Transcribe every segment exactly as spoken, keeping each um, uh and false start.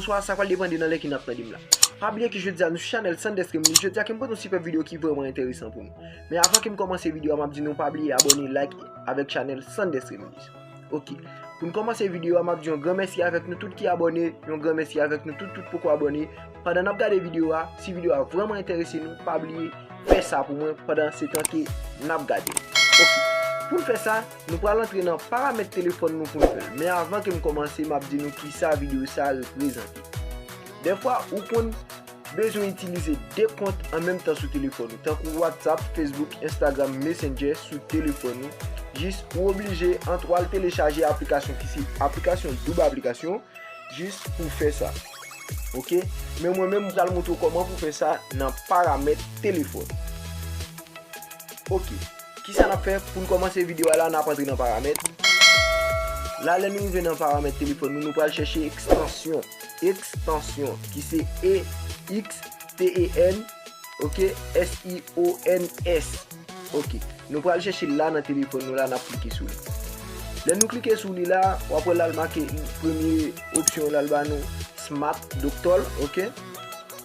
Sa, sa pral depande nan lè ke n ap tande m la. Pa bliye ke jodi a nou sou chanèl Sanders Remedy. Jodi a ke m pote yon sipèb videyo ki vrèman enteresan pou nou. Men avan ke m kòmanse videyo a, m ap di nou pa bliye abòne, like avèk chanèl Sanders Remedy. Ok. Pou n kòmanse videyo a, m ap di yon gran mèsi avèk nou tout ki abòne, yon gran mèsi avèk nou tout, tout poko abòne. Pandan n ap gade videyo a, si videyo a vrèman enterese nou, pa bliye fè sa pou mwen pandan se tan ke n ap gade. Ok. Pou n fè sa, nou pral antre nan paramèt telefòn nou pou n fè l. Men avan ke m kòmanse, m ap di nou kisa videyo sa a reprezante. Dèfwa, ou konn bezwen itilize de kont an menm tan sou telefòn ou, tankou WhatsApp, Facebook, Instagram, Messenger sou telefòn ou. Jis ou oblije antre w al telechaje aplikasyon ki se aplikasyon, doub aplikasyon, jis pou fè sa. Ok? Men mwen menm, m pral montre w kòman pou fè sa nan paramèt telefòn. Ok. Kisa n ap fè? Pou n kòmanse videyo a la, n ap antre nan paramèt. La, lè nou rive nan paramèt telefòn nou, nou pral chèche ekstansyon. Ekstansyon, ki se E X T E N, ok, S I O N S. Ok. Nou pral chèche l la nan telefòn nou la, n ap klike sou li. Lè nou klike sou li la, w ap wè l al make premye opsyon l al ba nou, Smart Doctor, ok.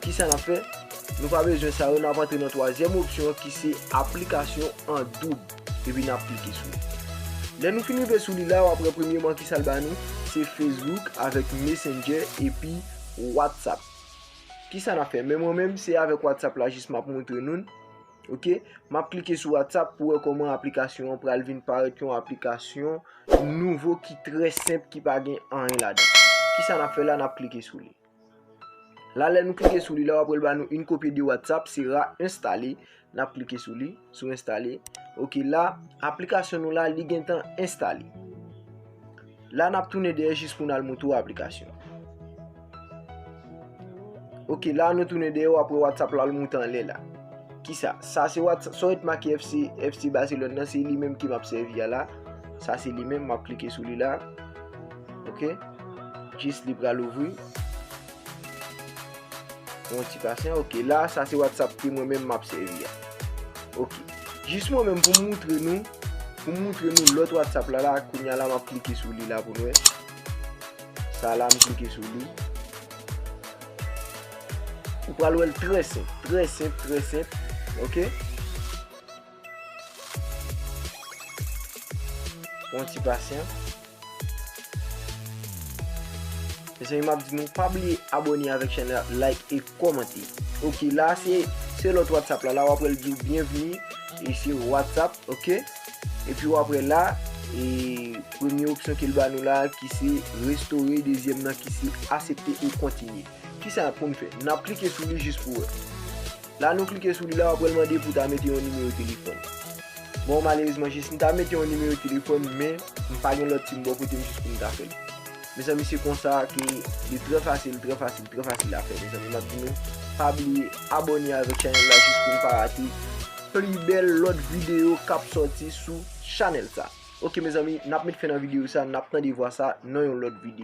Kisa n ap fè? Nou pa bezwen sa yo, n ap antre nan twazyèm opsyon ki se aplikasyon an doub, epi n ap klike sou li. Lè nou fin rive sou li la, w ap wè premyèman kisa l ba nou, se Facebook avèk Messenger epi WhatsApp. Kisa n ap fè? Men mwen menm, se avèk WhatsApp la jis m ap montre nou l. Ok? M ap klike sou WhatsApp pou wè kòman aplikasyon an pral vin parèt yon aplikasyon nouvo ki trè senp, ki pa gen anyen ladan. Kisa n ap fè la? N ap klike sou li. La, lè nou klike sou li la, w ap wè l ba nou une copie de WhatsApp sera installée. N ap klike sou li, sou enstale. Ok, la, aplikasyon nou la, li gentan enstale. La, n ap tounen dèyè jis pou n al montre w aplikasyon. Ok, la, nou tounen dèyè, w ap wè WhatsApp la, l monte anlè la. Kisa? Sa se WhatsApp, sa w ret make F C, F C Barcelone nan, se li menm ke m ap sèvi a la. Sa se li menm, m ap klike sou li la. Ok? Jis li pral ouvri. Yon ti pasyan. Ok, la, sa se WhatsApp ke mwen menm m ap sèvi a. Ok. Jis mwen menm pou m montre nou, pou m montre nou lòt WhatsApp la, la, kounye a la, m ap klike sou li la pou nou wè. Sa la, m klike sou li. Ou pral wè l trè senp, trè senp, trè senp. Ok? Yon ti pasyan. Mezanmi, m ap di nou, pa bliye abòne avèk chanèl la, like e kòmante. Ok, la se, se lòt WhatsApp la, la w ap wè l di w byenvni, e se WhatsApp, ok? Epi w ap wè la, e premye opsyon ke l ba nou la, ki se restore, dezyèm nan ki se aksepte e kontinye. Kisa pou n fè? N ap klike sou li jis pou wè. La nou klike sou li la, w ap wè l mande pou w ta mete yon nimewo telefòn. Bon, malerezman, jis m ta mete yon nimewo telefòn, men m pa gen lòt, si m bò kote m jis pou m ta fè l. Mezanmi, se konsa ke li trè fasil, trè fasil, trè fasil a fè. Mezanmi, m ap di nou, pa bliye abòne avèk chanèl la jis pou n pa rate pli bèl lòt videyo k ap sòti sou chanèl sa. Ok, mezanmi, n ap met fen nan videyo sa, n ap tande vwa sa nan yon lòt videyo.